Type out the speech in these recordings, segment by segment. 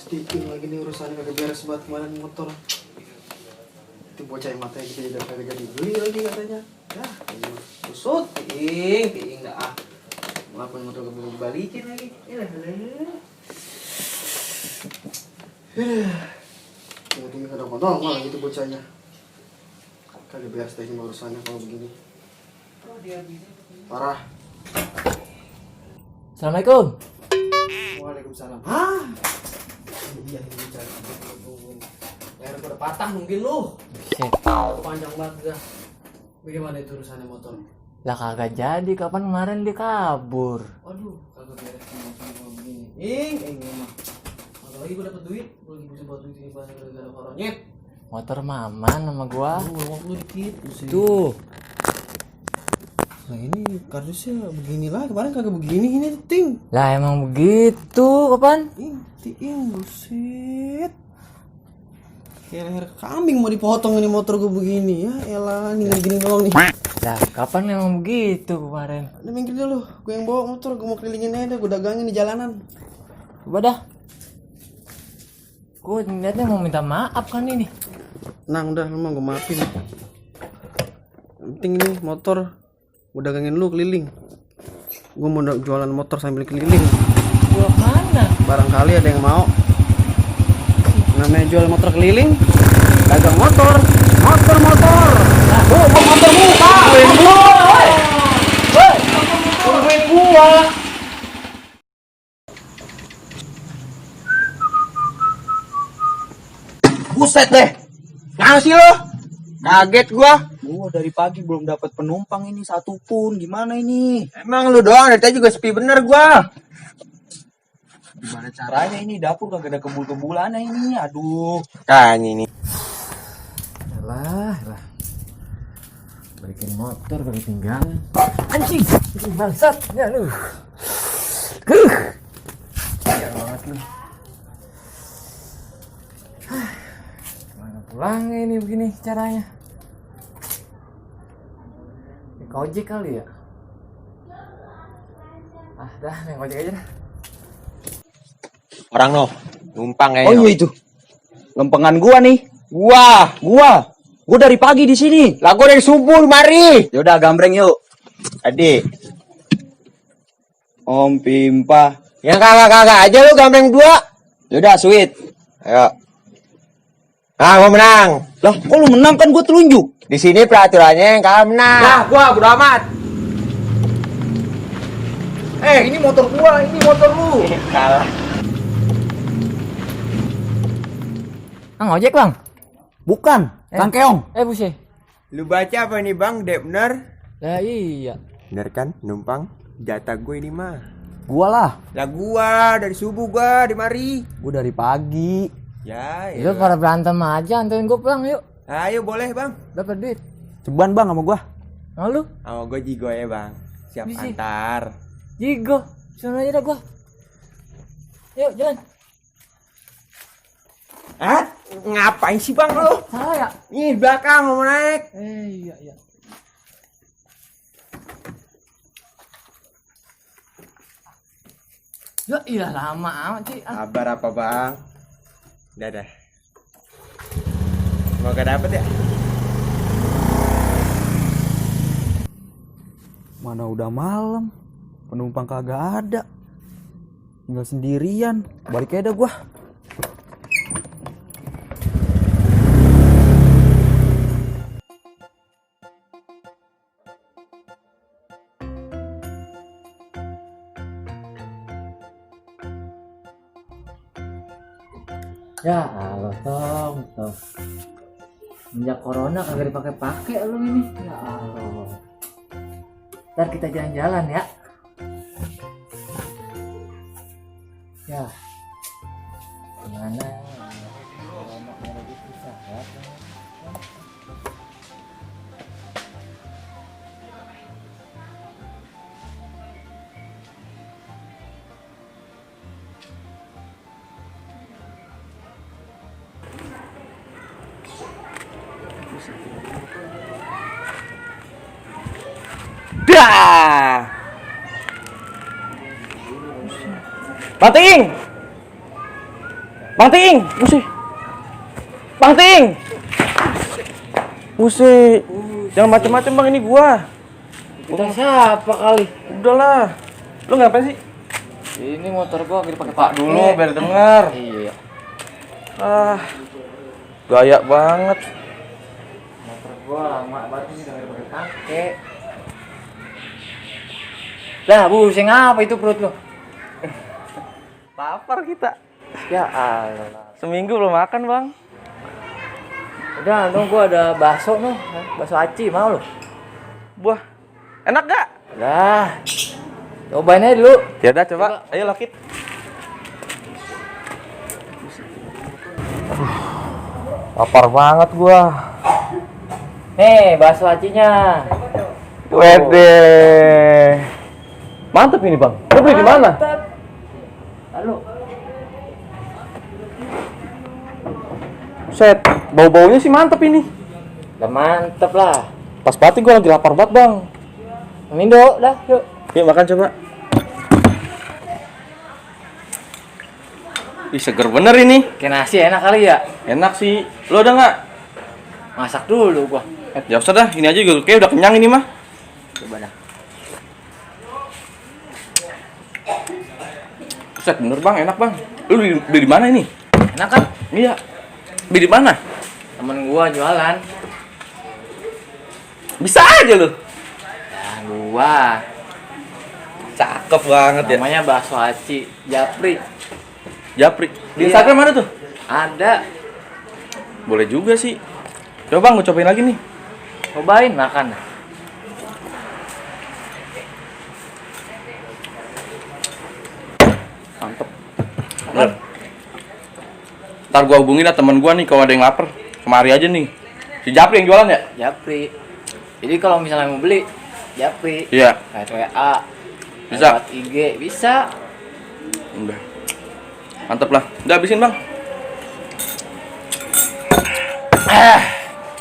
Titing lagi nih urusannya kagak beres banget kemarin motor. Itu bocah yang matanya gitu udah kagak jadi beli lagi katanya. Dah, usut, ting dah ah. Ngelakuin motor keburu balikin lagi. Tunggu kadang-kadang malah gitu bocahnya. Kagak beres deh urusannya kalau begini. Parah. Assalamualaikum. Waalaikumsalam. Hah? Iya ini bicara. Leher gue udah patah mungkin lu. Shit. Panjang banget udah. Bagaimana itu urusannya motor? Lah kagak jadi, kapan kemarin dia kabur. Waduh, kagak beres semua begini. Mah. Kalau lagi gue dapet duit, gue lagi butuh buat duit ini banyak gara-gara koronyet. Motor maman sama gua. Waktu dikit. Tuh. Nah ini kardusnya begini lah, kemarin kagak begini ini ting. Lah emang begitu, kapan? Ting, buset. Kayak leher kambing mau dipotong ini motor gue begini ya. Elah, nih gini doang nih. Lah kapan emang begitu kemarin? Udah minggir dulu, gue yang bawa motor, gue mau kelilingin aja, gue dagangin di jalanan. Coba dah. Gue niatnya mau minta maaf kan ini. Nah udah, memang gue maafin. Yang penting ini motor, gue dagangin lu keliling. Gue mau jualan motor sambil keliling. Jual mana? Barangkali ada yang mau. Namanya jual motor keliling, dagang motor. Motor. Oh, motormu, Pak. Tungguin gua. Buset deh. Mana sih lo? Kaget gua. Gua dari pagi belum dapat penumpang ini satupun. Gimana ini? Emang lu doang, dari tadi juga sepi bener gua. Gimana caranya ini? Dapur kagak ada kebul-kebulannya ini. Aduh. Kan ini. Lah. Balikin motor kagak tinggalan. Anjing, ini bangsat. Ya lu. Ya banget lu. Mana pulangnya ini begini caranya? Naik ojek kali ya? Ah dah, naik ojek aja dah. Orang no, numpang Oh iya itu. Lempengan gua nih. Gua dari pagi di sini. lah gua dari subuh mari. Yaudah gambreng yuk. Adik, Om Pimpa. yang kakak aja lu gambreng dua. Yaudah sweet. Ayo. Ah, gua menang. Lah kok lu menang kan gua telunjuk. Di sini peraturannya yang kalah menang. Nah, gua bodo amat. Ini motor gua, ini motor lu. Kalah. Bang ojek bang? Bukan. Kang Keong. Buset. Lu baca apa ini bang? Dek bener? Lah iya. Bener kan? Numpang. Jatah gue ini mah. Gua lah. Lah gua dari subuh gua di mari. Gua dari pagi. Ya. Itu pada berantem aja, anterin gue pulang yuk. Ayo boleh bang. Dapat duit. Ceban bang sama gua. Mau lu? Sama gue jigo ya bang. Siap Bisi. antar. Jigo. Sana aja dah gua. Yuk jalan. Ngapain sih bang lu? Salah ya? Nih di belakang mau naik. Iya. Ya iya lama amat sih. Kabar apa bang? Dadah. Semoga dapet ya. Mana udah malam. Penumpang kagak ada. Tinggal sendirian. Balik aja dah gua. Ya Allah tong. Sejak corona kagak dipakai lu ini. Ya Allah. Ntar kita jalan-jalan ya. Ya. Gimana? Corona lagi susah ya. Dah. Bating. Bang Ting, buset. Bang Ting. Buset. Jangan macem-macem Bang, ini gua. Kita siapa kali? Udahlah. Lu ngapain sih? Ini motor gua lagi dipakai Pak dulu biar denger. Iya. Ah. Gaya banget. Motor gua lama banget nih udah dipakai kakek. Lah, pusing apa itu perut lo? Lapar kita. Ya Allah. Seminggu belum makan, Bang. Udah, dong gua ada bakso nih, bakso aci mau lo? Buah. Enak gak? Lah. Cobain aja dulu. Ya udah coba. Ayo Lokit. Lapar banget gua. Nih, bakso acinya. Wede. Mantep ini, Bang. Lu beli di mana? Mantap. Lalu, Set, bau-baunya sih mantep ini. udah mantep lah. Pas banget gua lagi lapar banget, Bang. Mindo, dah, yuk. Yuk makan coba. Ih, seger bener ini. Kayak nasi enak kali ya. Enak sih. Lu ada nggak? Masak dulu gua. Ya usah dah, ini aja juga kayak udah kenyang ini mah. Coba dah. Set, bener Bang, enak Bang. Lu beli di mana ini? Enak kan? Iya. Beli di mana? Temen gua jualan. Bisa aja lu. Ya, gua. Cakep banget ya. Namanya bakso aci, Japri. Japri. Di Iya. Instagram mana tuh? Ada. Boleh juga sih. Coba Bang, gua cobain lagi nih. Cobain makan. Mantep. Bener. Ntar gua hubungin lah temen gua nih kalau ada yang lapar. Kemari aja nih. Si Japri yang jualan ya? Japri. Jadi kalau misalnya mau beli, Japri. Iya. Kayak WA. Bisa. Lewat IG bisa. Udah. Mantep lah. Udah habisin Bang.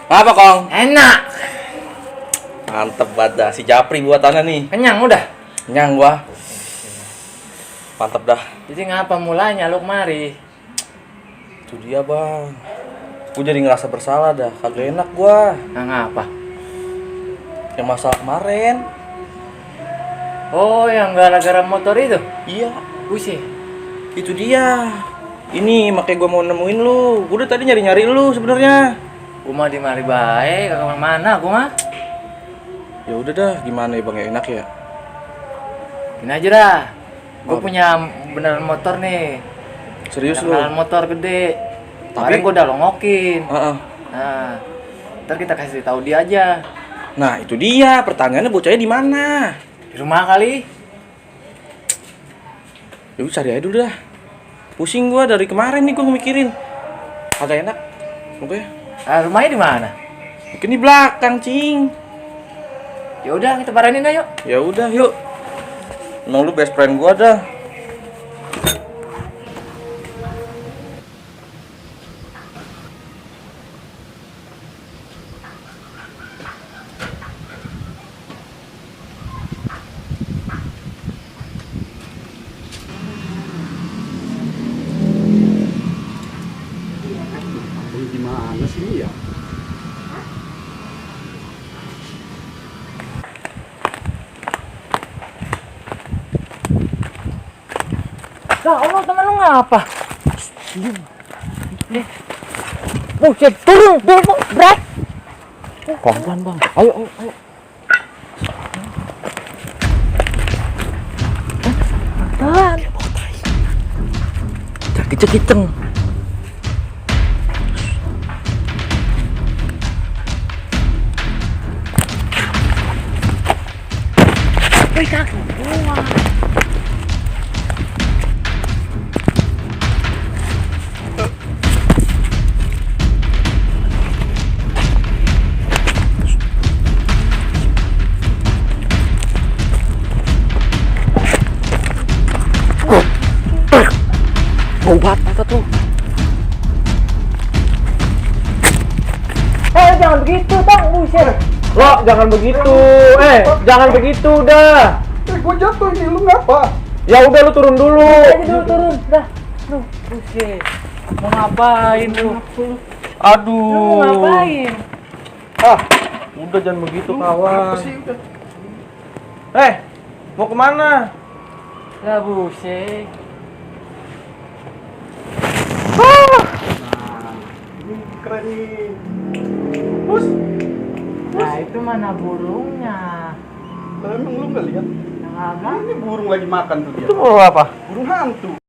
Apa Kong? Enak. Mantep banget dah. Si Japri buatannya nih. Kenyang udah. Kenyang gua. Mantep dah. Jadi ngapa mulanya lu kemari? Itu dia Bang. Gua jadi ngerasa bersalah dah. Kagak enak gua. Nah, ngapa? Yang masalah kemarin. Oh, yang gara-gara motor itu? Iya. Buset. Itu dia. Ini makanya gua mau nemuin lu. Gua udah tadi nyari-nyari lu sebenarnya. Gua mah di mari bae, kagak kemana-mana gua mah. Ya udah dah, gimana ya Bang, ya enak ya? Gini aja dah. Gua Apa? punya beneran motor nih. Serius lu? Beneran motor gede. Tapi- Kemarin gua udah longokin. Heeh. Nah, ntar kita kasih tahu dia aja. Nah, itu dia. Pertanyaannya bocahnya di mana? Di rumah kali. Ya udah cari aja dulu dah. Pusing gua dari kemarin nih gua mikirin. Agak enak. Oke. Ah, rumahnya di mana? Mungkin di belakang, Cing. Ya udah, kita baranin aja yuk. Ya udah, yuk. Emang lu best friend gua dah. Gimana sih ya? Lah, Allah teman lu ngapa? Buset, turun, berat. Pelan-pelan, Bang. Ayo, ayo, ayo. Pelan. Jangan keceng-keceng. Wih, kaki gua. Obat apa tuh? Jangan begitu, Bang. Buset. Lo jangan begitu. Jangan begitu dah. Gua jatuh ini, lu ngapa? Ya udah lu turun dulu. Ayo dulu turun. Dah. Duh, buset. Mau ngapain lu? Aduh. Lu mau ngapain? Ah, udah jangan begitu kawan. Mau kemana? Lah buset. Keren nih. Nah itu mana burungnya? Emang lu nggak lihat? Yang apa? Ini burung lagi makan tuh dia. Itu mau apa? Burung hantu.